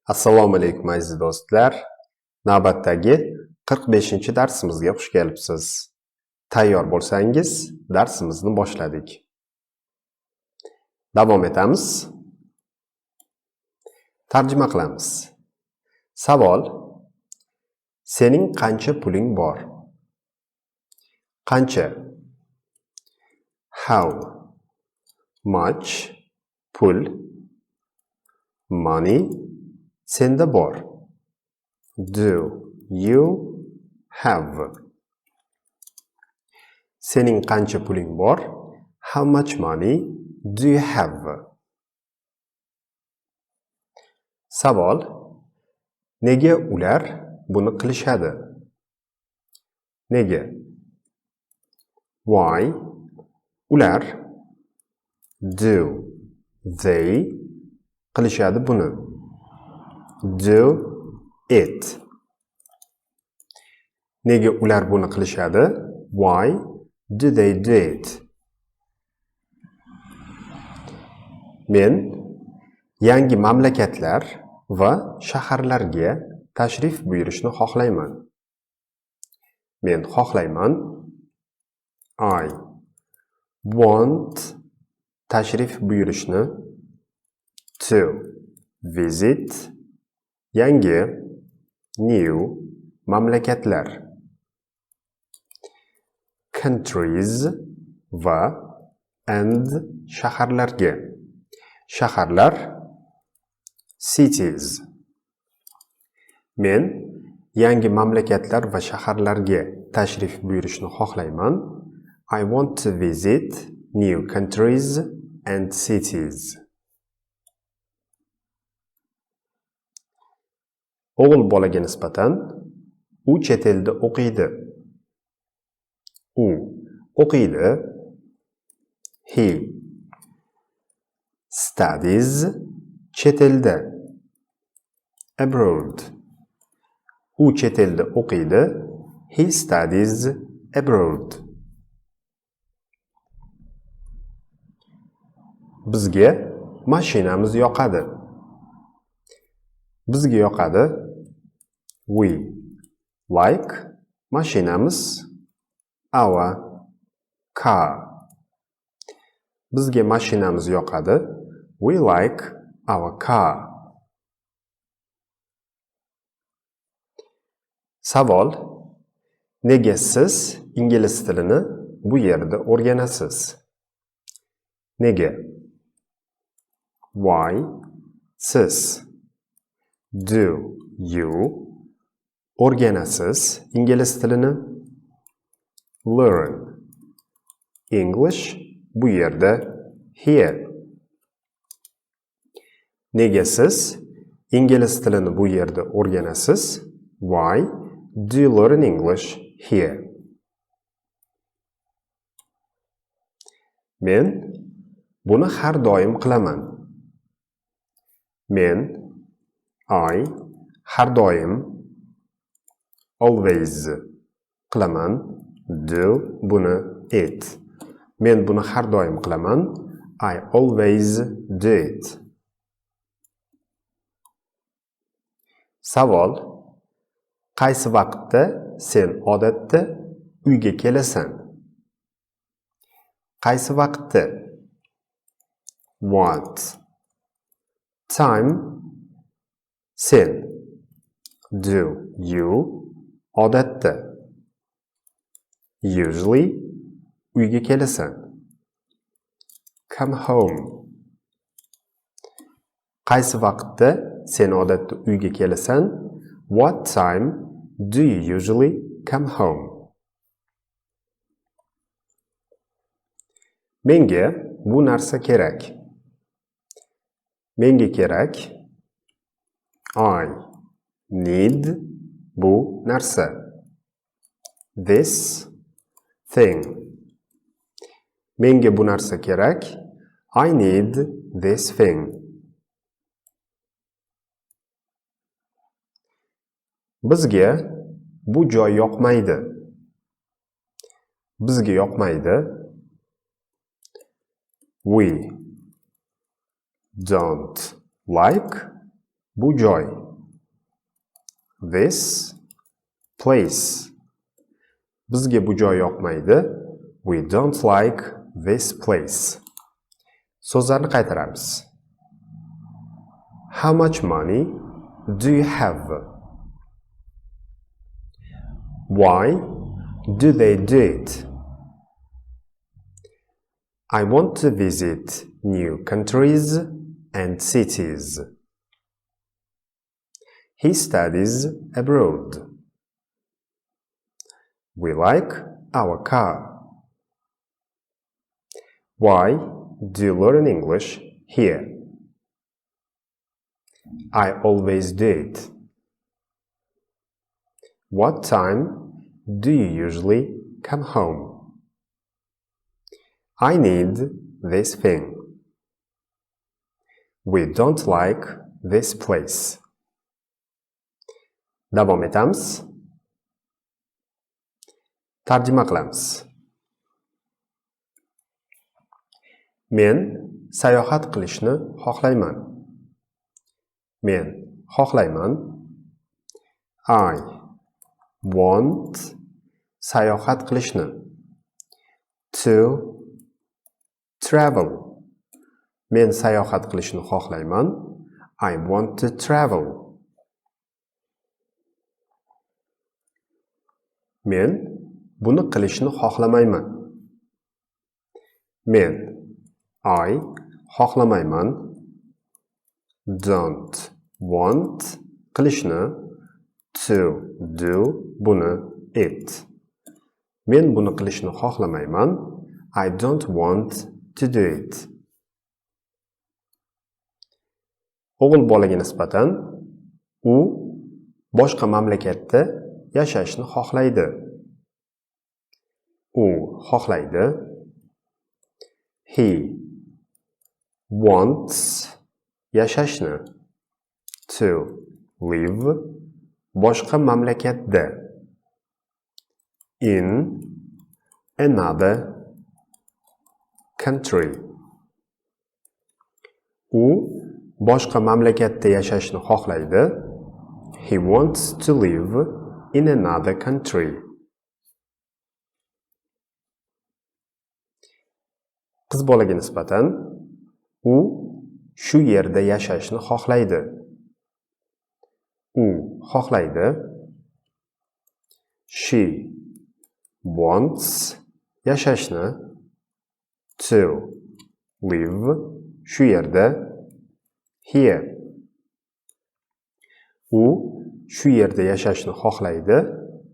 Assalomu alaykum, aziz do'stlar. Navbatdagi 45-darsimizga xush kelibsiz. Tayyor bo'lsangiz, darsimizni boshladik. Davom etamiz. Tarjima qilamiz. Savol: Sening qancha puling bor? Qancha? How much pul, money, senda bor? Do you have? Sening qancha puling bor? How much money do you have? Savol: Nega ular buni qilishadi? Nega? Why? Ular, do they, qilishadi buni? Do it. Nega ular buni qilishadi? Why do they do it? Men yangi mamlakatlar va shaharlarga tashrif buyurishni xohlayman. Men xohlayman. I want tashrif buyurishni, to visit, yangi, new, mamlakatlar, countries, va, and, shaharlarga. Shaharlar, cities. Men yangi mamlakatlar va shaharlarga tashrif buyurishni xohlayman. I want to visit new countries and cities. O'g'il bolaga nisbatan u chet elda o'qiydi. U o'qiydi. He studies chet elda. Abroad. U chet elda o'qiydi. He studies abroad. Bizga mashinamiz yoqadi. Bizga yoqadi. We like mashinamiz, our car. Bizga mashinamiz yoqadi. We like our car. Savol: Nega siz ingliz tilini bu yerda o'rganasiz? Nega? Why siz, do you, o'rganasiz ingliz tilini, learn English bu yerda, here. Nega siz ingliz tilini bu yerda o'rganasiz? Why do you learn English here? Men buni har doim qilaman. Men, I, har doim, always, qilaman, do, buni, it. Men buni har doim qilaman. I always do it. Savol: Qaysi vaqtda sen odatda uyga kelasan? Qaysi vaqtda? What time sen, do you, odatda, usually, uyga kelasan? Come home. Qaysi vaqtda sen odatda uyga kelasan? What time do you usually come home? Menga bu narsa kerak. Menga kerak. I need bu narsa. This thing. Menga bu narsa kerak. I need this thing. Bizga bu joy yoqmaydi. Bizga yoqmaydi. We don't like Bu joy. This place. Bizga bu joy yoqmaydi. We don't like this place. So'zlarni qaytaramiz. How much money do you have? Why do they do it? I want to visit new countries and cities. He studies abroad. We like our car. Why do you learn English here? I always do it. What time do you usually come home? I need this thing. We don't like this place. Davom etamiz. Tarjima qilamiz. Men sayohat qilishni xohlayman. Men xohlayman. I want sayohat qilishni. To travel. Men sayohat qilishni xohlayman. I want to travel. Men buni qilishni xohlamayman. Men I xohlamayman. Don't want qilishni, to do buni it. Men buni qilishni xohlamayman. I don't want to do it. O'g'il bolaga nisbatan u boshqa mamlakatda yashashni xohlaydi. U xohlaydi. He wants yashashni, to live boshqa mamlakatda, in another country. U boshqa mamlakatda yashashni xohlaydi. He wants to live in another country. Qiz bolaga nisbatan u shu yerda yashashni xohlaydi. U xohlaydi. She wants yashashni, to live shu yerda, here. U shu yerda yashashni xohlaydi.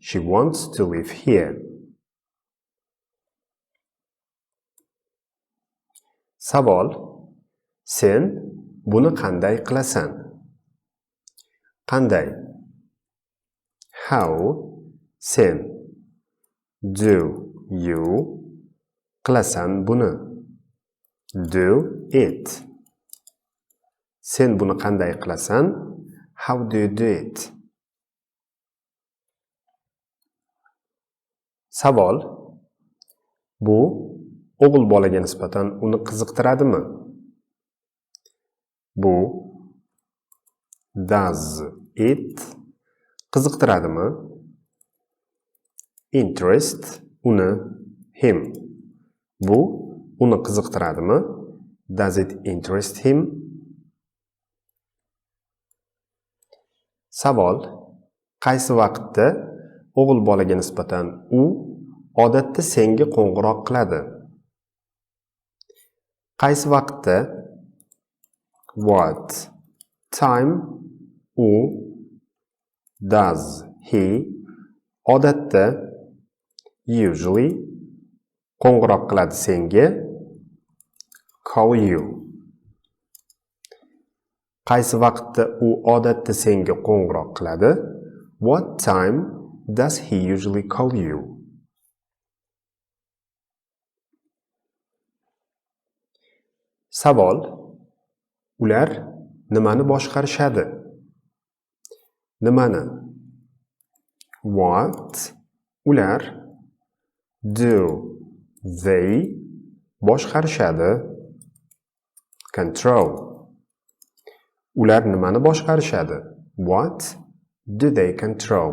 She wants to live here. Savol: sen buni qanday qilasan? Qanday? How sen do you qilasan buni? Do it. Sen buni qanday qilasan? How do you do it? Savol: bu o'g'il bolaga nisbatan uni qiziqtiradimi? Bu does it qiziqtiradimi? Interest uni, him. Bu uni qiziqtiradimi? Does it interest him? Savol: qaysi vaqtda o'g'il bolaga nisbatan u odatda senga qo'ng'iroq qiladi? Qaysi vaqtda? What time u does he odatda, usually qo'ng'iroq qiladi senga? Call you. Qaysi vaqtda u odatda senga qo'ng'iroq qiladi? What time does he usually call you? Savol: ular nimani boshqarishadi? Nimani? What ular do they boshqarishadi? Control. Ular nimani boshqarishadi? What do they control?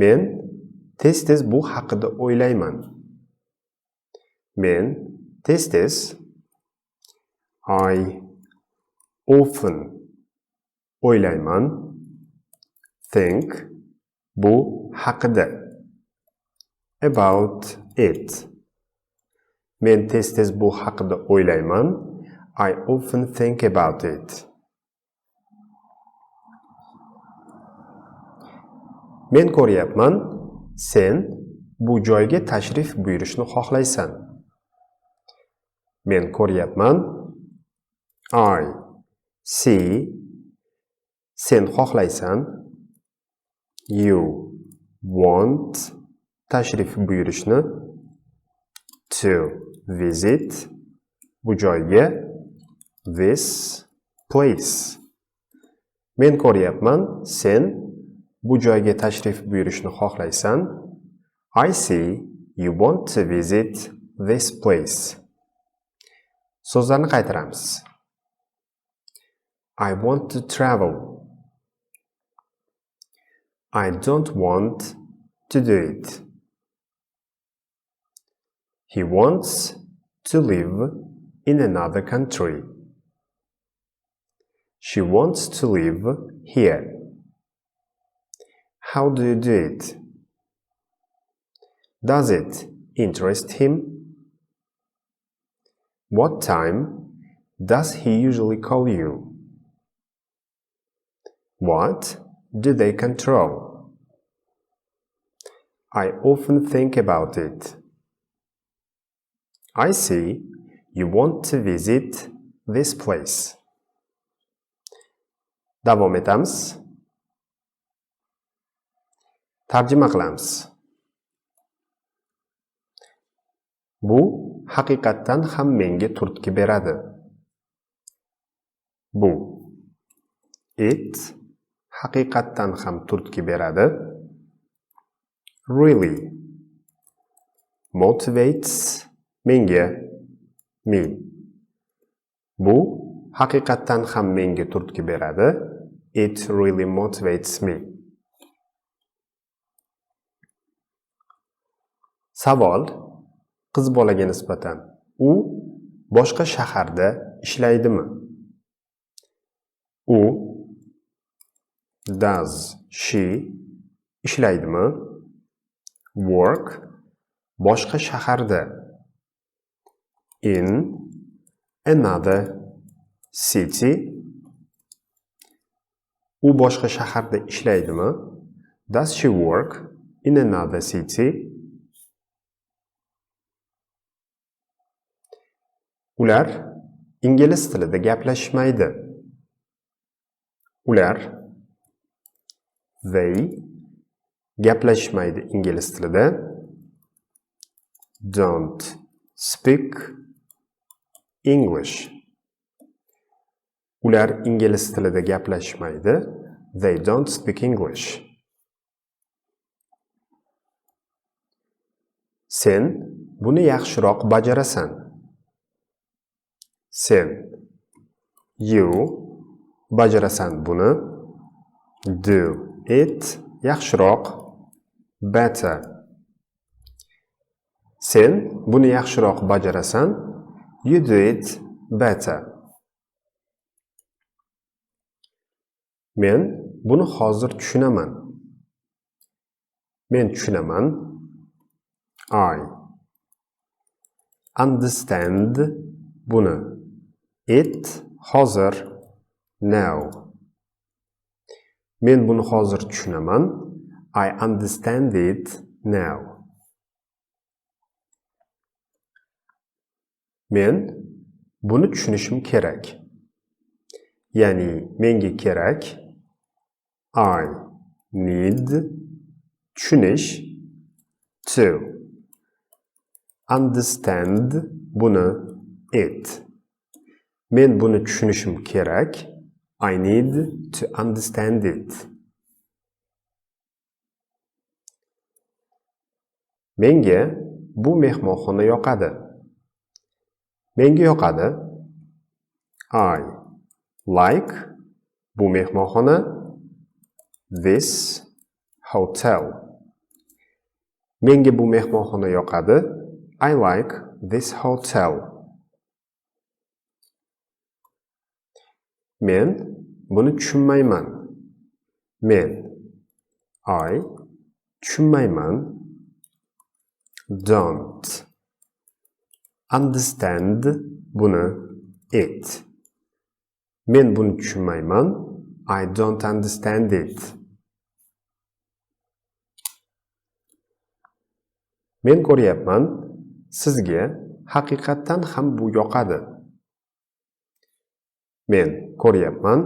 Men tez-tez bu haqida o'ylayman. Men tez-tez, I often o'ylayman, think bu haqida, about it. Men tez-tez bu haqida o'ylayman. I often think about it. Men ko'ryapman, sen bu joyga tashrif buyurishni xohlaysan. Men ko'ryapman, I see, sen xohlaysan, you want tashrif buyurishni, to visit bu joyga, this place. Men ko'ryapman, sen bu joyga tashrif buyurishni xohlaysan. I see you want to visit this place. So'zlarni qaytaramiz. I want to travel. I don't want to do it. He wants to live in another country. She wants to live here. How do you do it? Does it interest him? What time does he usually call you? What do they control? I often think about it. I see you want to visit this place. Davom etamiz. Tarjima qilamiz. Bu haqiqatdan ham menga turtki beradi. Bu it haqiqatdan ham turtki beradi. Really motivates menga, me. Bu haqiqatdan ham menga turtki beradi. It really motivates me. Savol qiz bolaga nisbatan: u boshqa shaharda ishlaydimi? U does she ishlaydimi? Work boshqa shaharda. In another city. U boshqa shaharda ishlaydimi? Does she work in another city? Ular ingliz tilida gaplashmaydi. Ular they gaplashmaydi ingliz tilida. Don't speak English. Ular ingliz tilida gaplashmaydi. They don't speak English. Sen buni yaxshiroq bajarasan. Sen you bajarasan buni. Do it yaxshiroq, better. Sen buni yaxshiroq bajarasan. You do it better. Men buni hozir tushunaman. Men tushunaman. I understand buni. It hozir, now. Men buni hozir tushunaman. I understand it now. Men buni tushunishim kerak. Ya'ni menga kerak. I need tushunish, to understand buni, it. Men buni tushunishim kerak. I need to understand it. Menga bu mehmonxona yoqadi. Menga yoqadi. I like bu mehmonxona. This hotel. Menga bu mehmonxona yoqadi. I like this hotel. Men buni tushunmayman. Men I tushunmayman. Don't understand buni it. Men buni tushunmayman. I don't understand it. Men ko'ryapman, sizga haqiqatdan ham bu yoqadi. Men ko'ryapman.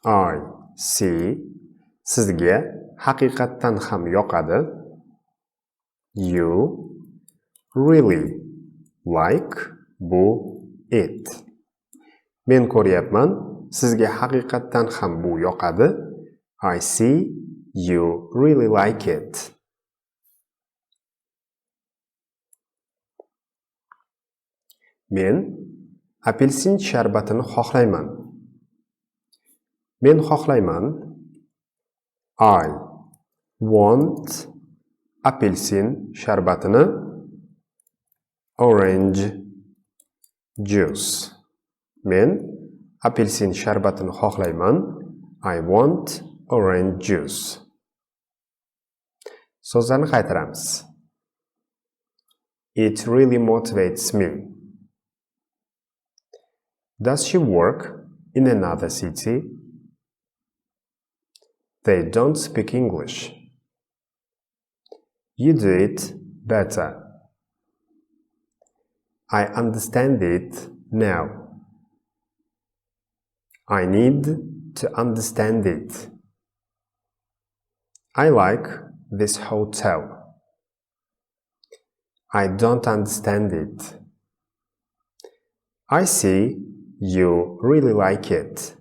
I see. Sizga haqiqatdan ham yoqadi. You really like bu it. Men ko'ryapman, sizga haqiqatdan ham bu yoqadi. I see you really like it. Men apelsin sharbatini xohlayman. Men xohlayman. I want apelsin sharbatini. Orange juice. Men apelsin sharbatini xohlayman. I want orange juice. So'zlarni qaytaramiz. It really motivates me. Does she work in another city? They don't speak English. You do it better. I understand it now. I need to understand it. I like this hotel. I don't understand it. I see you really like it.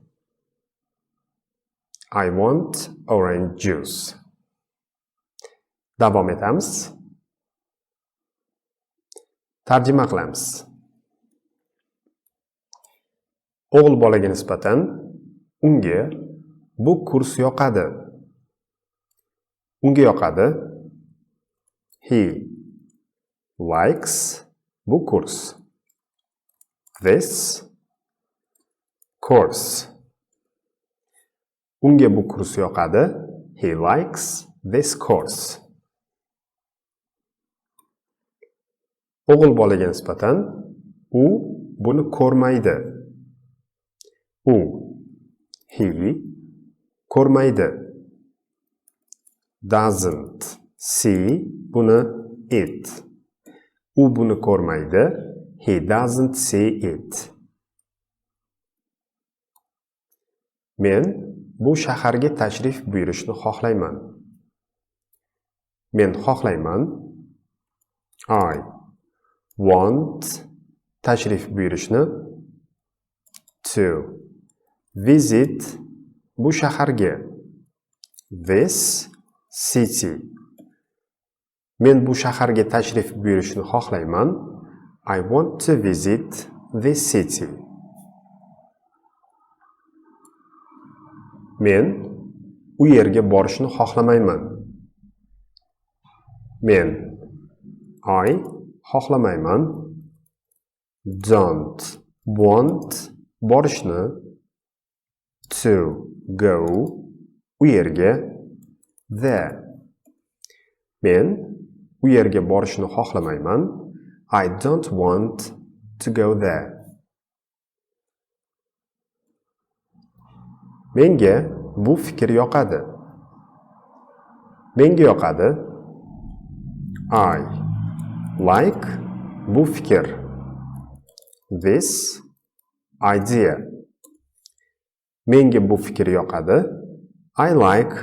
I want orange juice. Davom etamiz. Tarjima qilamiz. O'g'il bolaga nisbatan unga bu kurs yoqadi. Unga yoqadi. He likes bu kurs. This course. Unga bu kurs yoqadi. He likes this course. O'g'il bolaga nisbatan u buni ko'rmaydi. U he ko'rmaydi. Doesn't see buni it. U buni ko'rmaydi. He doesn't see it. Men bu shaharga tashrif buyurishni xohlayman. Men xohlayman. I want tashrif buyurishni. To visit bu shaharga. This city. Men bu shaharga tashrif buyurishni xohlayman. I want to visit this city. Men u yerga borishni xohlamayman. Men I xohlamayman. Don't want borishni. To go u yerga. There. Men u yerga borishni xohlamayman. I don't want to go there. Menga bu fikr yoqadi. Menga yoqadi. I like bu fikr. This idea. Menga bu fikr yoqadi. I like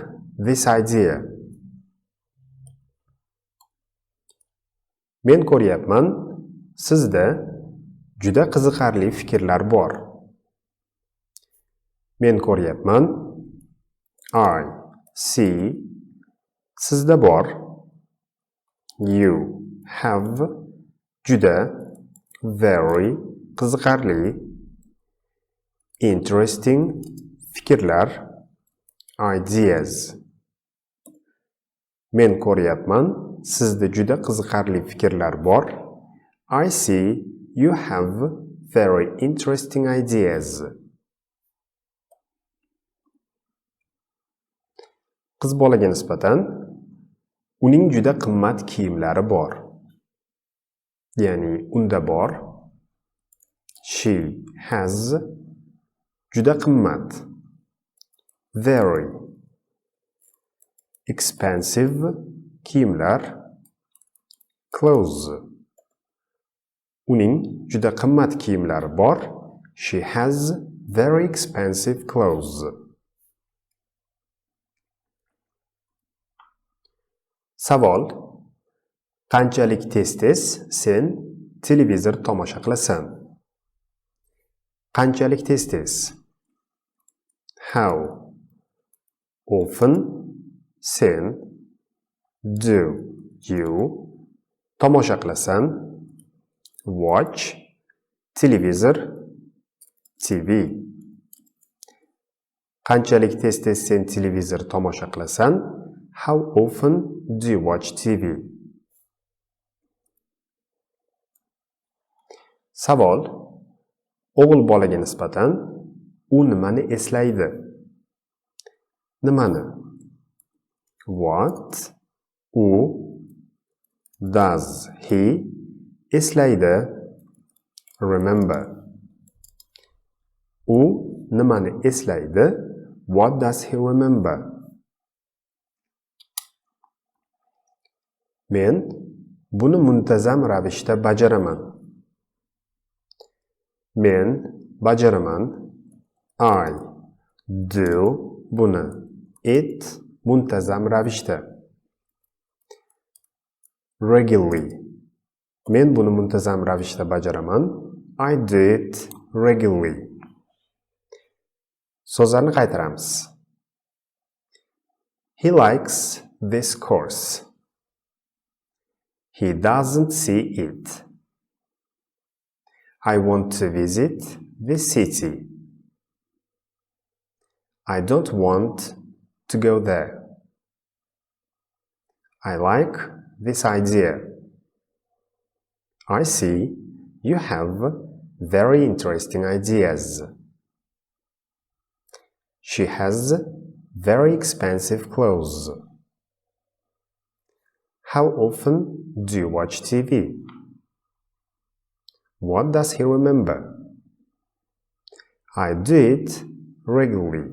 this idea. Men ko'ryapman, sizda juda qiziqarli fikrlar bor. Men ko'ryapman. I see. Sizda bor. You have juda very qiziqarli Interesting fikrlar, ideas. Men ko'ryapman, sizda juda qiziqarli fikrlar bor. I see you have very interesting ideas. Qiz bolaga nisbatan uning juda qimmat kiyimlari bor. Ya'ni unda bor. She has juda qimmat. Very expensive kiyimlar, clothes. Uning juda qimmat kiyimlari bor. She has very expensive clothes. Savol: qanchalik tez-tez sen televizor tomosha qilasan? Qanchalik tez-tez? How often sen do you tomosha qilasan? Watch televizor, TV. Qanchalik tez-tez sen televizor tomosha qilasan? How often do you watch TV? Savol: o'g'il bolaga nisbatan u nimani eslaydi? Nimani? What u does he eslaydi? Remember. U nimani eslaydi? What does he remember? Men buni muntazam ravishda bajaraman. Men bajaraman. I do buni. It muntazam ravishda. Regularly. Men buni muntazam ravishda bajaraman. I do it regularly. So'zlarni qaytaramiz. He likes this course. He doesn't see it. I want to visit this city. I don't want to go there. I like this idea. I see you have very interesting ideas. She has very expensive clothes. How often do you watch TV? What does he remember? I do it regularly.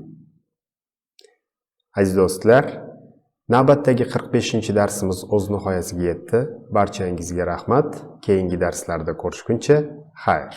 Aziz do'stlar, navbatdagi 45-darsimiz o'z nihoyasiga yetdi. Barchangizga rahmat. Keyingi darslarda ko'rishguncha xayr.